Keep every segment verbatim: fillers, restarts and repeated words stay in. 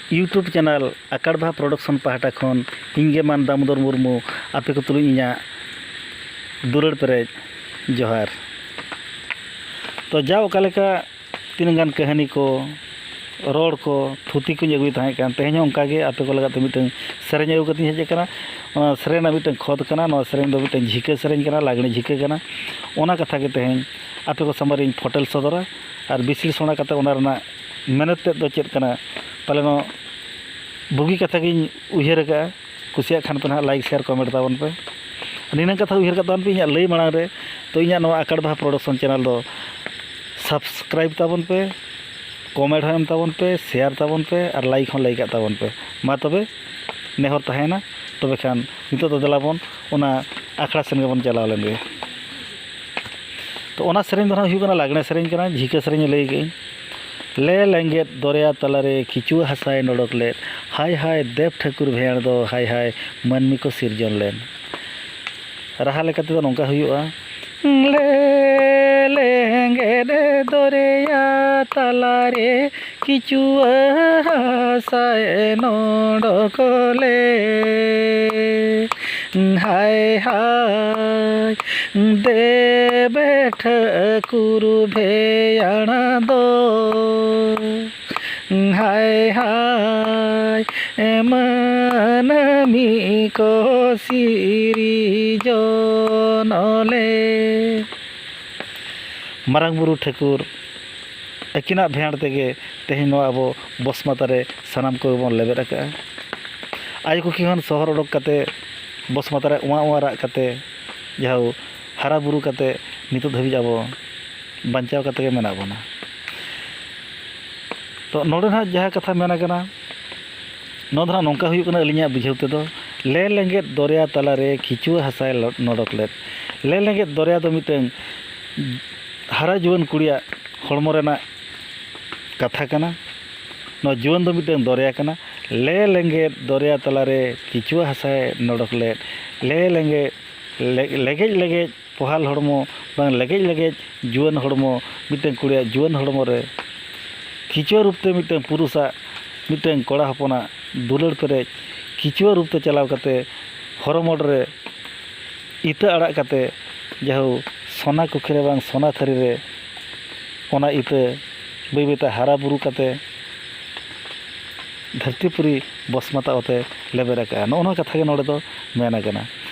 YouTube channel ᱟᱠᱟᱲ ᱵᱟᱦᱟ Production ᱯᱟᱦᱴᱟ ᱠᱷᱚᱱ ᱤᱧ ᱜᱮ ᱢᱟᱱ ᱫᱟᱢᱳᱫᱚᱨ ᱢᱩᱨᱢᱩ ᱟᱯᱮ ᱠᱚ ᱛᱩᱞᱩᱡ ᱤᱧᱟᱹᱜ ᱫᱩᱞᱟᱹᱲ ᱯᱮᱨᱮᱡ ᱡᱚᱦᱟᱨ᱾ ᱛᱚ, ᱡᱟ ᱚᱠᱟ ᱞᱮᱠᱟ ᱛᱤᱱᱟᱹᱜ ᱜᱟᱱ ᱠᱟᱹᱦᱱᱤ ᱠᱚ, ᱨᱚᱲ ᱠᱚ, ᱛᱷᱩᱛᱤ ᱠᱚᱧ ᱟᱹᱜᱩᱭ ᱛᱟᱦᱮᱸ ᱠᱟᱱ, ᱛᱮᱦᱮᱧ ᱦᱚᱸ ᱚᱱᱠᱟ ᱜᱮ ᱟᱯᱮ ᱠᱚ ᱞᱟᱹᱜᱤᱫ ᱛᱮ ᱢᱤᱫᱴᱟᱝ ᱥᱮᱨᱮᱧ ᱟᱹᱜᱩ ᱠᱟᱛᱮᱧ ᱦᱮᱡ ᱟᱠᱟᱱᱟ᱾ ᱚᱱᱟ ᱥᱮᱨᱮᱧ ᱨᱮᱱᱟᱜ ᱢᱤᱫᱴᱟᱝ ᱠᱷᱚᱛ ᱠᱟᱱᱟ, ᱱᱚᱣᱟ ᱥᱮᱨᱮᱧ ᱫᱚ ᱢᱤᱫᱴᱟᱝ ᱡᱷᱤᱠᱟᱹ ᱥᱮᱨᱮᱧ ᱠᱟᱱᱟ, ᱞᱟᱜᱽᱬᱮ ᱡᱷᱤᱠᱟᱹ ᱠᱟᱱᱟ᱾ ᱚᱱᱟ ᱠᱟᱛᱷᱟ ᱜᱮ ᱛᱮᱦᱮᱧ ᱟᱯᱮ ᱠᱚ ᱥᱟᱢᱟᱝ ᱨᱤᱧ ᱯᱷᱚᱴᱮᱞ ᱥᱚᱫᱚᱨᱟ᱾ ᱟᱨ ᱵᱤᱥᱞᱮᱥᱚᱬᱟ ᱠᱟᱛᱮ ᱚᱱᱟ ᱨᱮᱱᱟᱜ ᱢᱮᱱᱮᱛ ᱛᱮᱫ ᱫᱚ ᱪᱮᱫ ᱠᱟᱱᱟ, ᱯᱟᱞᱮᱱᱚᱜ ᱵᱩᱜᱤ ᱠᱟᱛᱷᱟ ᱜᱤᱧ ᱩᱭᱦᱟᱹᱨ ᱟᱠᱟᱫᱼᱟ᱾ ᱠᱩᱥᱤᱭᱟᱜ ᱠᱷᱟᱱ ᱯᱮ ᱱᱟᱦᱟᱜ like, share, comment ᱛᱟᱵᱚᱱ ᱯᱮ᱾ ᱱᱤᱱᱟᱹᱝ ᱠᱟᱛᱷᱟ ᱩᱭᱦᱟᱹᱨ ᱠᱟᱜ ᱛᱟᱵᱚᱱ ᱯᱮ ᱤᱧᱟᱹᱜ ᱞᱟᱹᱭ ᱢᱟᱲᱟᱝ ᱨᱮ᱾ ᱛᱚ, ᱤᱧᱟᱹᱜ ᱱᱚᱣᱟ ᱟᱠᱟᱲ ᱵᱟᱦᱟ Production channel ᱫᱚ subscribe ᱛᱟᱵᱚᱱ ᱯᱮ, comment ᱦᱚᱸ ᱮᱢ ᱛᱟᱵᱚᱱ ᱯᱮ, share ᱛᱟᱵᱚᱱ ᱯᱮ ᱟᱨ like ᱦᱚᱸ like ᱟᱜ ᱛᱟᱵᱚᱱ ᱯᱮ᱾ ᱢᱟ ᱛᱚᱵᱮ ᱱᱮᱦᱚᱨ ᱛᱟᱦᱮᱸᱭᱮᱱᱟ᱾ ᱛᱚᱵᱮ ᱠᱷᱟᱱ ᱱᱤᱛᱚᱜ ᱫᱚ ᱫᱮᱞᱟ ᱵᱚᱱ ᱚᱱᱟ ᱟᱠᱷᱲᱟ ᱥᱮᱱ ᱜᱮᱵᱚᱱ ᱪᱟᱞᱟᱣ ᱞᱮᱱ ᱜᱮ᱾ ᱛᱚ, ᱚᱱᱟ ᱥᱮᱨᱮᱧ ᱫᱚ ᱱᱟᱦᱟᱜ ᱦᱩᱭᱩᱜ ᱠᱟᱱᱟ ᱞᱟᱜᱽᱬᱮ ᱥᱮᱨᱮᱧ ᱠᱟᱱᱟ, ᱡᱷᱤᱠᱟᱹ ᱥᱮᱨᱮᱧ ᱞᱟᱹᱭ ᱠᱟᱜ ᱟᱹᱧ᱾ ᱞᱮ ᱞᱮᱸᱜᱮᱫ ᱫᱚᱨᱭᱟ ᱛᱟᱞᱟᱨᱮ ᱠᱤᱪᱩᱣᱟᱹ ᱦᱟᱥᱟᱭ ᱱᱚᱰᱚᱠ ᱞᱮᱫ, ᱦᱟᱭ ᱦᱟᱭ ᱫᱮᱵᱽ ᱴᱷᱟᱹᱠᱩᱨ ᱵᱷᱮᱭᱟᱬ ᱫᱚ, ᱦᱟᱭ ᱦᱟᱭ ᱢᱟᱹᱱᱢᱤ ᱠᱚ ᱥᱤᱨᱡᱚᱱ ᱞᱮᱱ᱾ ᱨᱟᱦᱟ ᱞᱮᱠᱟ ᱛᱮᱫᱚ ᱱᱚᱝᱠᱟ ᱦᱩᱭᱩᱜᱼᱟ᱾ ᱞᱮ ᱞᱮᱸᱜᱮᱫ ᱫᱚᱨᱭᱟ ᱛᱟᱞᱟᱨᱮ ᱠᱤᱪᱩᱣᱟᱹ ᱦᱟᱥᱟᱭ ᱱᱚᱰᱚᱠ ᱞᱮ, ᱦᱟᱭ ᱦᱟᱭ ᱫᱮᱵᱮ ᱴᱷᱟᱹᱠᱩᱨ ᱵᱷᱮᱭᱟᱬᱟ ᱫᱚ, ᱦᱟᱭ ᱦᱟᱭ ᱢᱟᱹᱱᱢᱤ ᱠᱚ ᱥᱤᱨᱡᱚᱱ ᱞᱮ᱾ ᱢᱟᱨᱟᱝ ᱵᱩᱨᱩ ᱴᱷᱟᱹᱠᱩᱨ ᱟᱹᱠᱤᱱᱟᱜ ᱵᱷᱮᱭᱟᱬ ᱛᱮᱜᱮ ᱛᱮᱦᱮᱧ ᱱᱚᱣᱟ ᱟᱵᱚ ᱵᱚᱥᱢᱟᱛᱟ ᱨᱮ ᱥᱟᱱᱟᱢ ᱠᱚᱜᱮ ᱵᱚᱱ ᱞᱮᱵᱮᱫ ᱟᱠᱟᱫᱼᱟ᱾ ᱟᱭᱳ ᱠᱩᱠᱷᱤ ᱠᱷᱚᱱ ᱥᱚᱦᱚᱨ ᱚᱰᱚᱠ ᱠᱟᱛᱮ ᱵᱚᱥᱢᱟᱛᱟ ᱨᱮ ᱚᱣᱟᱸ ᱚᱣᱟᱸ ᱨᱟᱜ ᱠᱟᱛᱮ ᱡᱟᱦᱳ ᱦᱟᱨᱟ ᱵᱩᱨᱩ ᱠᱟᱛᱮ ᱱᱤᱛᱚᱜ ᱫᱷᱟᱹᱵᱤᱡ ᱟᱵᱚ ᱵᱟᱧᱪᱟᱣ ᱠᱟᱛᱮ ᱜᱮ ᱢᱮᱱᱟᱜ ᱵᱚᱱᱟ᱾ ᱛᱚ, ᱱᱚᱰᱮ ᱱᱟᱦᱟᱜ ᱡᱟᱦᱟᱸ ᱠᱟᱛᱷᱟ ᱢᱮᱱ ᱟᱠᱟᱱᱟ, ᱱᱚᱣᱟ ᱫᱚ ᱱᱟᱦᱟᱜ ᱱᱚᱝᱠᱟ ᱦᱩᱭᱩᱜ ᱠᱟᱱᱟ ᱟᱹᱞᱤᱧᱟᱜ ᱵᱩᱡᱷᱟᱹᱣ ᱛᱮᱫᱚ, ᱞᱮ ᱞᱮᱸᱜᱮᱫ ᱫᱚᱨᱭᱟ ᱛᱟᱞᱟᱨᱮ ᱠᱤᱪᱩᱣᱟᱹ ᱦᱟᱥᱟᱭ ᱞᱚ-, ᱱᱚᱰᱚᱠ ᱞᱮᱫ᱾ ᱞᱮ ᱞᱮᱸᱜᱮᱫ ᱫᱚᱨᱭᱟ ᱫᱚ ᱢᱤᱫᱴᱟᱝ ᱦᱟᱨᱟ ᱡᱩᱣᱟᱹᱱ ᱠᱩᱲᱤᱭᱟᱜ ᱦᱚᱲᱢᱚ ᱨᱮᱱᱟᱜ ᱠᱟᱛᱷᱟ ᱠᱟᱱᱟ᱾ ᱱᱚᱣᱟ ᱡᱩᱣᱟᱹᱱ ᱫᱚ ᱢᱤᱫᱴᱟᱝ ᱫᱚᱨᱭᱟ ᱠᱟᱱᱟ᱾ ᱞᱮ ᱞᱮᱸᱜᱮᱫ ᱫᱚᱨᱭᱟ ᱛᱟᱞᱟᱨᱮ ᱠᱤᱪᱩᱣᱟᱹ ᱦᱟᱥᱟᱭ ᱱᱚᱰᱚᱠ ᱞᱮᱫ᱾ ᱞᱮ ᱞᱮᱸᱜᱮᱫ, ᱞᱮ-, ᱞᱮᱜᱮᱡ ᱞᱮᱜᱮᱡ ᱯᱚᱦᱟᱞ ᱦᱚᱲᱢᱚ, ᱵᱟᱝ ᱞᱮᱜᱮᱡ ᱞᱮᱜᱮᱡ ᱡᱩᱣᱟᱹᱱ ᱦᱚᱲᱢᱚ, ᱢᱤᱫᱴᱟᱝ ᱠᱩᱲᱤᱭᱟᱜ ᱡᱩᱣᱟᱹᱱ ᱦᱚᱲᱢᱚ ᱨᱮ ᱠᱤᱪᱩᱣᱟᱹ ᱨᱩᱯ ᱛᱮ ᱢᱤᱫᱴᱟᱝ ᱯᱩᱨᱩᱥᱟᱜ ᱢᱤᱫᱴᱟᱝ ᱠᱚᱲᱟ ᱦᱚᱯᱚᱱᱟᱜ ᱫᱩᱞᱟᱹᱲ ᱯᱮᱨᱮᱡ ᱠᱤᱪᱩᱣᱟᱹ ᱨᱩᱯ ᱛᱮ ᱪᱟᱞᱟᱣ ᱠᱟᱛᱮ ᱦᱚᱨᱚ ᱢᱚᱲ ᱨᱮ ᱤᱛᱟᱹ ᱟᱲᱟᱜ ᱠᱟᱛᱮ ᱡᱟᱦᱳ ᱥᱚᱱᱟ ᱠᱩᱠᱷᱤ ᱨᱮ ᱵᱟᱝ ᱥᱚᱱᱟ ᱛᱷᱟᱹᱨᱤ ᱨᱮ ᱚᱱᱟ ᱤᱛᱟᱹ ᱵᱟᱹᱭ ᱵᱟᱹᱭᱛᱮ ᱦᱟᱨᱟ ᱵᱩᱨᱩ ᱠᱟᱛᱮ ᱫᱷᱟᱹᱨᱛᱤᱯᱩᱨᱤ ᱵᱚᱥᱢᱟᱛᱟ ᱚᱛᱮ ᱞᱮᱵᱮᱫ ᱟᱠᱟᱫᱼᱟ᱾ ᱱᱚᱜᱼᱚ ᱱᱚᱣᱟ ᱠᱟᱛᱷᱟ ᱜᱮ ᱱᱚᱰᱮ ᱫᱚ ᱢᱮᱱ ᱟᱠᱟᱱᱟ᱾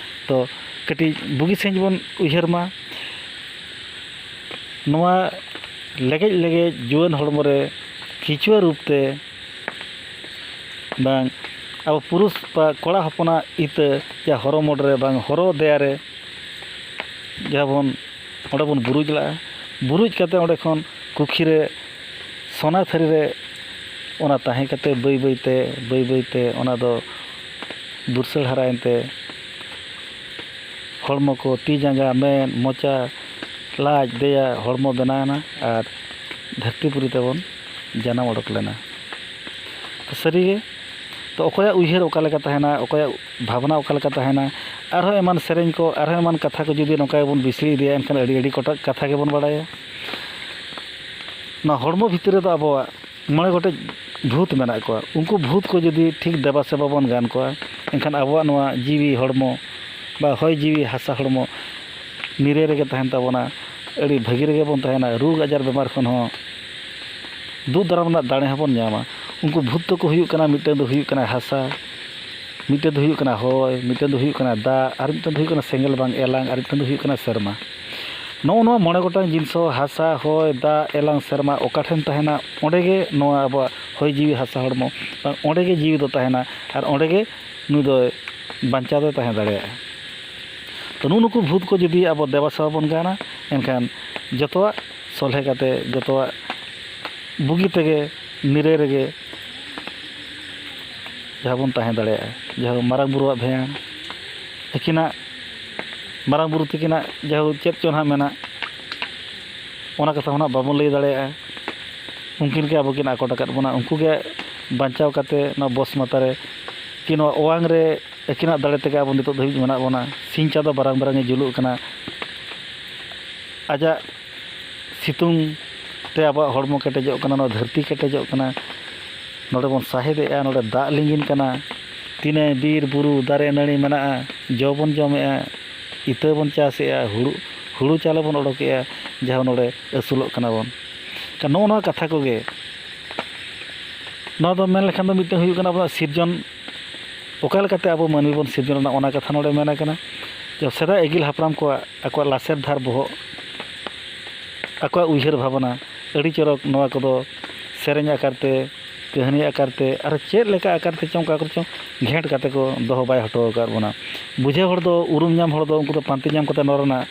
ᱛᱚ ᱠᱟᱹᱴᱤᱡ ᱵᱩᱜᱤ ᱥᱟᱺᱦᱤᱡ ᱵᱚᱱ ᱩᱭᱦᱟᱹᱨ ᱢᱟ᱾ ᱱᱚᱣᱟ ᱞᱮᱜᱮᱡ ᱞᱮᱜᱮᱡ ᱡᱩᱣᱟᱹᱱ ᱦᱚᱲᱢᱚ ᱨᱮ ᱠᱤᱪᱩᱣᱟᱹ ᱨᱩᱯ ᱛᱮ ᱵᱟᱝ ᱟᱵᱚ ᱯᱩᱨᱩᱥ ᱵᱟ ᱠᱚᱲᱟ ᱦᱚᱯᱚᱱᱟᱜ ᱤᱛᱟᱹ ᱡᱟ ᱦᱚᱨᱚ ᱢᱚᱲ ᱨᱮ ᱵᱟᱝ ᱦᱚᱨᱚ ᱫᱮᱭᱟ ᱨᱮ ᱡᱟᱦᱟᱸ ᱵᱚᱱ ᱚᱸᱰᱮ ᱵᱚᱱ ᱵᱩᱨᱩᱡ ᱞᱟᱜᱼᱟ᱾ ᱵᱩᱨᱩᱡ ᱠᱟᱛᱮ ᱚᱸᱰᱮ ᱠᱷᱚᱱ ᱠᱩᱠᱷᱤ ᱨᱮ ᱥᱚᱱᱟ ᱛᱷᱟᱹᱨᱤ ᱨᱮ ᱚᱱᱟ ᱛᱟᱦᱮᱸ ᱠᱟᱛᱮ ᱵᱟᱹᱭ ᱵᱟᱹᱭ ᱛᱮ ᱵᱟᱹᱭ ᱵᱟᱹᱭ ᱛᱮ ᱚᱱᱟ ᱫᱚ ᱫᱩᱨᱥᱟᱹᱲ ᱦᱟᱨᱟᱭᱮᱱ ᱛᱮ ᱦᱚᱲᱢᱚ ᱠᱚ, ᱛᱤ ᱡᱟᱸᱜᱟ, ᱢᱮᱫ, ᱢᱚᱪᱟ, ᱞᱟᱡ, ᱫᱮᱭᱟ, ᱦᱚᱲᱢᱚ ᱵᱮᱱᱟᱣᱮᱱᱟ ᱟᱨ ᱫᱷᱟᱹᱨᱛᱤᱯᱩᱨᱤ ᱛᱮᱵᱚᱱ ᱡᱟᱱᱟᱢ ᱚᱰᱚᱠ ᱞᱮᱱᱟ᱾ ᱥᱟᱹᱨᱤᱜᱮ, ᱛᱚ ᱚᱠᱚᱭᱟᱜ ᱩᱭᱦᱟᱹᱨ ᱚᱠᱟ ᱞᱮᱠᱟ ᱛᱟᱦᱮᱱᱟ, ᱚᱠᱚᱭᱟᱜ ᱵᱷᱟᱵᱽᱱᱟ ᱚᱠᱟ ᱞᱮᱠᱟ ᱛᱟᱦᱮᱱᱟ, ᱟᱨᱦᱚᱸ ᱮᱢᱟᱱ ᱥᱮᱨᱮᱧ ᱠᱚ, ᱟᱨᱦᱚᱸ ᱮᱢᱟᱱ ᱠᱟᱛᱷᱟ ᱠᱚ ᱡᱩᱫᱤ ᱱᱚᱝᱠᱟ ᱜᱮᱵᱚᱱ ᱵᱤᱥᱲᱤ ᱤᱫᱤᱭᱟ, ᱮᱱᱠᱷᱟᱱ ᱟᱹᱰᱤ ᱟᱹᱰᱤ ᱠᱚᱴᱟ ᱠᱟᱛᱷᱟ ᱜᱮᱵᱚᱱ ᱵᱟᱲᱟᱭᱟ᱾ ᱱᱚᱣᱟ ᱦᱚᱲᱢᱚ ᱵᱷᱤᱛᱤᱨ ᱨᱮᱫᱚ ᱟᱵᱚᱣᱟᱜ ᱢᱚᱬᱮ ᱜᱚᱴᱮᱡ ᱵᱷᱩᱛ ᱢᱮᱱᱟᱜ ᱠᱚᱣᱟ᱾ ᱩᱱᱠᱩ ᱵᱷᱩᱛ ᱠᱚ ᱡᱩᱫᱤ ᱴᱷᱤᱠ ᱫᱮᱵᱟ ᱥᱮᱵᱟ ᱵᱚᱱ ᱜᱟᱱ ᱠᱚᱣᱟ, ᱮᱱᱠᱷᱟᱱ ᱟᱵᱚᱣᱟᱜ ᱱᱚᱣᱟ ᱡᱤᱣᱤ ᱦᱚᱲᱢᱚ ᱵᱟ ᱦᱚᱭ ᱡᱤᱣᱤ ᱦᱟᱥᱟ ᱦᱚᱲᱢᱚ ᱱᱤᱨᱟᱹᱭ ᱨᱮᱜᱮ ᱛᱟᱦᱮᱱ ᱛᱟᱵᱚᱱᱟ᱾ ᱟᱹᱰᱤ ᱵᱷᱟᱹᱜᱤ ᱨᱮᱜᱮ ᱵᱚᱱ ᱛᱟᱦᱮᱱᱟ᱾ ᱨᱳᱜᱽ ᱟᱡᱟᱨ ᱵᱮᱢᱟᱨ ᱠᱷᱚᱱ ᱦᱚᱸ ᱫᱩᱜ ᱫᱟᱨᱟᱢ ᱨᱮᱱᱟᱜ ᱫᱟᱲᱮ ᱦᱚᱸᱵᱚᱱ ᱧᱟᱢᱟ᱾ ᱩᱱᱠᱩ ᱵᱷᱩᱛ ᱫᱚᱠᱚ ᱦᱩᱭᱩᱜ ᱠᱟᱱᱟ, ᱢᱤᱫᱴᱟᱹᱝ ᱫᱚ ᱦᱩᱭᱩᱜ ᱠᱟᱱᱟ ᱦᱟᱥᱟ, ᱢᱤᱫᱴᱟᱹᱝ ᱫᱚ ᱦᱩᱭᱩᱜ ᱠᱟᱱᱟ ᱦᱚᱭ, ᱢᱤᱫᱴᱟᱹᱝ ᱫᱚ ᱦᱩᱭᱩᱜ ᱠᱟᱱᱟ ᱫᱟᱜ, ᱟᱨ ᱢᱤᱫᱴᱟᱹᱝ ᱫᱚ ᱦᱩᱭᱩᱜ ᱠᱟᱱᱟ ᱥᱮᱸᱜᱮᱞ ᱵᱟᱝ ᱮᱞᱟᱝ, ᱟᱨ ᱢᱤᱫᱴᱟᱹᱝ ᱫᱚ ᱦᱩᱭᱩᱜ ᱠᱟᱱᱟ ᱥᱮᱨᱢᱟ᱾ ᱱᱚᱜᱼᱚ ᱱᱚᱣᱟ ᱢᱚᱬᱮ ᱜᱚᱴᱟᱝ ᱡᱤᱱᱤᱥ ᱦᱚᱸ, ᱦᱟᱥᱟ, ᱦᱚᱭ, ᱫᱟᱜ, ᱮᱞᱟᱝ, ᱥᱮᱨᱢᱟ, ᱚᱠᱟ ᱴᱷᱮᱱ ᱛᱟᱦᱮᱱᱟ, ᱚᱸᱰᱮ ᱜᱮ ᱱᱚᱣᱟ ᱟᱵᱚᱣᱟᱜ ᱦᱚᱭ ᱡᱤᱣᱤ ᱦᱟᱥᱟ ᱦᱚᱲᱢᱚ, ᱚᱸᱰᱮ ᱜᱮ ᱡᱤᱣᱤ ᱫᱚ ᱛᱟᱦᱮᱱᱟ ᱟᱨ ᱚᱸᱰᱮ ᱜᱮ ᱱᱩᱭ ᱫᱚᱭ ᱵᱟᱧᱪᱟᱣ ᱫᱚᱭ ᱛᱟᱦᱮᱸ ᱫᱟᱲᱮᱭᱟᱜᱼᱟ᱾ ᱛᱚ ᱱᱩᱜᱼᱩ ᱱᱩᱠᱩ ᱵᱷᱩᱛ ᱠᱚ ᱡᱩᱫᱤ ᱟᱵᱚ ᱫᱮᱵᱟ ᱥᱮᱵᱟ ᱵᱚᱱ ᱜᱟᱱᱟ, ᱮᱱᱠᱷᱟᱱ ᱡᱚᱛᱚᱣᱟᱜ ᱥᱚᱞᱦᱮ ᱠᱟᱛᱮ, ᱡᱚᱛᱚᱣᱟᱜ ᱵᱩᱜᱤ ᱛᱮᱜᱮ, ᱱᱤᱨᱟᱹᱭ ᱨᱮᱜᱮ ᱡᱟᱦᱟᱸ ᱵᱚᱱ ᱛᱟᱦᱮᱸ ᱫᱟᱲᱮᱭᱟᱜᱼᱟ᱾ ᱡᱟᱦᱟᱸ ᱢᱟᱨᱟᱝ ᱵᱩᱨᱩᱣᱟᱜ ᱵᱷᱮᱭᱟᱱ, ᱟᱹᱠᱤᱱᱟᱜ, ᱢᱟᱨᱟᱝ ᱵᱩᱨᱩ ᱛᱟᱹᱠᱤᱱᱟᱜ ᱡᱟᱦᱟᱸ ᱪᱮᱫ ᱪᱚ ᱱᱟᱦᱟᱜ ᱢᱮᱱᱟᱜ, ᱚᱱᱟ ᱠᱟᱛᱷᱟ ᱦᱚᱸ ᱱᱟᱦᱟᱜ ᱵᱟᱵᱚᱱ ᱞᱟᱹᱭ ᱫᱟᱲᱮᱭᱟᱜᱼᱟ᱾ ᱩᱱᱠᱤᱱ ᱜᱮ ᱟᱵᱚ ᱠᱤᱱ ᱟᱠᱚᱴ ᱟᱠᱟᱫ ᱵᱚᱱᱟ᱾ ᱩᱱᱠᱩ ᱜᱮ ᱵᱟᱧᱪᱟᱣ ᱠᱟᱛᱮ ᱱᱚᱣᱟ ᱵᱚᱥ ᱢᱟᱛᱟ ᱨᱮ ᱠᱤ ᱱᱚᱣᱟ ᱚᱣᱟᱝ ᱨᱮ ᱟᱹᱠᱤᱱᱟᱜ ᱫᱟᱲᱮ ᱛᱮᱜᱮ ᱟᱵᱚ ᱱᱤᱛᱚᱜ ᱫᱷᱟᱹᱵᱤᱡ ᱢᱮᱱᱟᱜ ᱵᱚᱱᱟ᱾ ᱥᱤᱧ ᱪᱟᱸᱫᱚ ᱵᱟᱨᱟᱝ ᱵᱟᱨᱟᱝ ᱮ ᱡᱩᱞᱩᱜ ᱠᱟᱱᱟ᱾ ᱟᱡᱟᱜ ᱥᱤᱛᱩᱝ ᱛᱮ ᱟᱵᱚᱣᱟᱜ ᱦᱚᱲᱢᱚ ᱠᱮᱴᱮᱡᱚᱜ ᱠᱟᱱᱟ, ᱱᱚᱣᱟ ᱫᱷᱟᱹᱨᱛᱤ ᱠᱮᱴᱮᱡᱚᱜ ᱠᱟᱱᱟ᱾ ᱱᱚᱰᱮ ᱵᱚᱱ ᱥᱟᱦᱮᱫᱮᱜᱼᱟ, ᱱᱚᱰᱮ ᱫᱟᱜ ᱞᱤᱸᱜᱤᱱ ᱠᱟᱱᱟ, ᱛᱤᱱᱟᱹᱜ ᱵᱤᱨ ᱵᱩᱨᱩ ᱫᱟᱨᱮ ᱱᱟᱹᱲᱤ ᱢᱮᱱᱟᱜᱼᱟ, ᱡᱚ ᱵᱚᱱ ᱡᱚᱢᱮᱜᱼᱟ, ᱤᱛᱟᱹ ᱵᱚᱱ ᱪᱟᱥᱮᱜᱼᱟ, ᱦᱩᱲᱩ, ᱦᱩᱲᱩ ᱪᱟᱣᱞᱮ ᱵᱚᱱ ᱚᱰᱚᱠᱮᱜᱼᱟ, ᱡᱟᱦᱟᱸ ᱱᱚᱰᱮ ᱟᱹᱥᱩᱞᱚᱜ ᱠᱟᱱᱟ ᱵᱚᱱ᱾ ᱱᱚᱜᱼᱚ ᱱᱚᱣᱟ ᱠᱟᱛᱷᱟ ᱠᱚᱜᱮ, ᱱᱚᱣᱟ ᱫᱚ ᱢᱮᱱ ᱞᱮᱠᱷᱟᱱ ᱫᱚ ᱢᱤᱫᱴᱟᱝ ᱦᱩᱭᱩᱜ ᱠᱟᱱᱟ ᱟᱵᱚᱣᱟᱜ ᱥᱤᱨᱡᱚᱱ, ᱚᱠᱟ ᱞᱮᱠᱟᱛᱮ ᱟᱵᱚ ᱢᱟᱹᱱᱢᱤ ᱵᱚᱱ ᱥᱤᱨᱡᱚᱱ ᱞᱮᱱᱟ, ᱚᱱᱟ ᱠᱟᱛᱷᱟ ᱱᱚᱰᱮ ᱢᱮᱱ ᱟᱠᱟᱱᱟ᱾ ᱡᱮ ᱥᱮᱫᱟᱭ ᱟᱹᱜᱤᱞ ᱦᱟᱯᱲᱟᱢ ᱠᱚᱣᱟᱜ ᱟᱠᱚᱣᱟᱜ ᱞᱟᱥᱮᱨ ᱫᱷᱟᱨ ᱵᱚᱦᱚᱜ, ᱟᱠᱚᱣᱟᱜ ᱩᱭᱦᱟᱹᱨ ᱵᱷᱟᱵᱽᱱᱟ, ᱟᱹᱰᱤ ᱪᱚᱨᱚᱠ ᱱᱚᱣᱟ ᱠᱚᱫᱚ ᱥᱮᱨᱮᱧ ᱟᱠᱟᱨ ᱛᱮ, ᱠᱟᱹᱦᱱᱤ ᱟᱠᱟᱨ ᱛᱮ, ᱟᱨ ᱪᱮᱫ ᱞᱮᱠᱟ ᱟᱠᱟᱨ ᱛᱮ ᱪᱚᱝ, ᱚᱠᱟ ᱠᱚᱨᱮ ᱪᱚᱝ ᱜᱷᱮᱸᱴ ᱠᱟᱛᱮ ᱠᱚ ᱫᱚᱦᱚ ᱵᱟᱭ ᱦᱚᱴᱚ ᱟᱠᱟᱫ ᱵᱚᱱᱟ᱾ ᱵᱩᱡᱷᱟᱹᱣ ᱦᱚᱲ ᱫᱚ, ᱩᱨᱩᱢ ᱧᱟᱢ ᱦᱚᱲ ᱫᱚ, ᱩᱱᱠᱩ ᱫᱚ ᱯᱟᱱᱛᱮ ᱧᱟᱢ ᱠᱟᱛᱮ ᱱᱚᱣᱟ ᱨᱮᱱᱟᱜ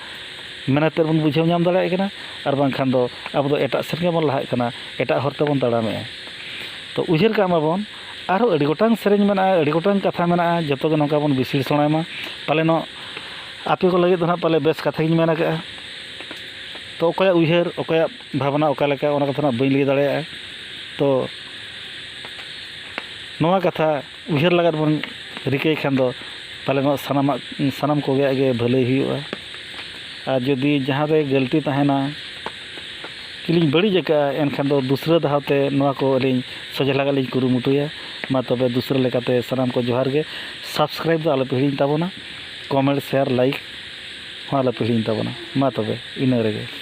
ᱢᱮᱱᱮᱛ ᱛᱮᱫ ᱵᱚᱱ ᱵᱩᱡᱷᱟᱹᱣ ᱧᱟᱢ ᱫᱟᱲᱮᱭᱟᱜ ᱠᱟᱱᱟ, ᱟᱨ ᱵᱟᱝᱠᱷᱟᱱ ᱫᱚ ᱟᱵᱚ ᱫᱚ ᱮᱴᱟᱜ ᱥᱮᱱ ᱜᱮᱵᱚᱱ ᱞᱟᱦᱟᱜ ᱠᱟᱱᱟ, ᱮᱴᱟᱜ ᱦᱚᱨ ᱛᱮᱵᱚᱱ ᱛᱟᱲᱟᱢᱮᱜᱼᱟ᱾ ᱛᱚ, ᱩᱭᱦᱟᱹᱨ ᱠᱟᱜ ᱢᱟᱵᱚᱱ, ᱟᱨᱦᱚᱸ ᱟᱹᱰᱤ ᱜᱚᱴᱟᱝ ᱥᱮᱨᱮᱧ ᱢᱮᱱᱟᱜᱼᱟ, ᱟᱹᱰᱤ ᱜᱚᱴᱟᱝ ᱠᱟᱛᱷᱟ ᱢᱮᱱᱟᱜᱼᱟ, ᱡᱚᱛᱚ ᱜᱮ ᱱᱚᱝᱠᱟ ᱵᱚᱱ ᱵᱤᱥᱞᱮᱥᱚᱱ ᱟᱭ ᱢᱟ᱾ ᱯᱟᱞᱮᱱᱚᱜ ᱟᱯᱮ ᱠᱚ ᱞᱟᱹᱜᱤᱫ ᱫᱚ ᱱᱟᱦᱟᱜ ᱯᱟᱞᱮ ᱵᱮᱥ ᱠᱟᱛᱷᱟ ᱜᱤᱧ ᱢᱮᱱ ᱟᱠᱟᱫᱼᱟ᱾ ᱛᱚ, ᱚᱠᱚᱭᱟᱜ ᱩᱭᱦᱟᱹᱨ, ᱚᱠᱚᱭᱟᱜ ᱵᱷᱟᱵᱽᱱᱟ ᱚᱠᱟ ᱞᱮᱠᱟ, ᱚᱱᱟ ᱠᱟᱛᱷᱟ ᱱᱟᱜ ᱵᱟᱹᱧ ᱞᱟᱹᱭ ᱫᱟᱲᱮᱭᱟᱜᱼᱟ᱾ ᱛᱚ, ᱱᱚᱣᱟ ᱠᱟᱛᱷᱟ ᱩᱭᱦᱟᱹᱨ ᱞᱟᱜᱟᱫ ᱵᱚᱱ ᱨᱤᱠᱟᱹᱭ ᱠᱷᱟᱱ ᱫᱚ ᱯᱟᱞᱮᱱᱚᱜ ᱥᱟᱱᱟᱢᱟᱜ, ᱥᱟᱱᱟᱢ ᱠᱚᱜᱮᱭᱟᱜ ᱜᱮ ᱵᱷᱟᱹᱞᱟᱹᱭ ᱦᱩᱭᱩᱜᱼᱟ᱾ ᱟᱨ ᱡᱩᱫᱤ ᱡᱟᱦᱟᱸ ᱨᱮ ᱜᱟᱹᱞᱛᱤ ᱛᱟᱦᱮᱱᱟ, ᱠᱤᱞᱤᱧ ᱵᱟᱹᱲᱤᱡ ᱟᱠᱟᱫᱼᱟ, ᱮᱱᱠᱷᱟᱱ ᱫᱚ ᱫᱩᱥᱨᱟᱹ ᱫᱷᱟᱣ ᱛᱮ ᱱᱚᱣᱟ ᱠᱚ ᱟᱹᱞᱤᱧ ᱥᱚᱡᱷᱮ ᱞᱟᱜᱟᱜ ᱞᱤᱧ ᱠᱩᱨᱩᱢᱩᱴᱩᱭᱟ᱾ ᱢᱟ ᱛᱚᱵᱮ, ᱫᱩᱥᱨᱟᱹ ᱞᱮᱠᱟᱛᱮ ᱥᱟᱱᱟᱢ ᱠᱚ ᱡᱚᱦᱟᱨ ᱜᱮ᱾ Subscribe ᱫᱚ ᱟᱞᱚᱯᱮ ᱦᱤᱲᱤᱧ ᱛᱟᱵᱚᱱᱟ, comment, share, like ᱦᱚᱸ ᱟᱞᱚᱯᱮ ᱦᱤᱲᱤᱧ ᱛᱟᱵᱚᱱᱟ᱾ ᱢᱟ ᱛᱚᱵᱮ, ᱤᱱᱟᱹ ᱨᱮᱜᱮ᱾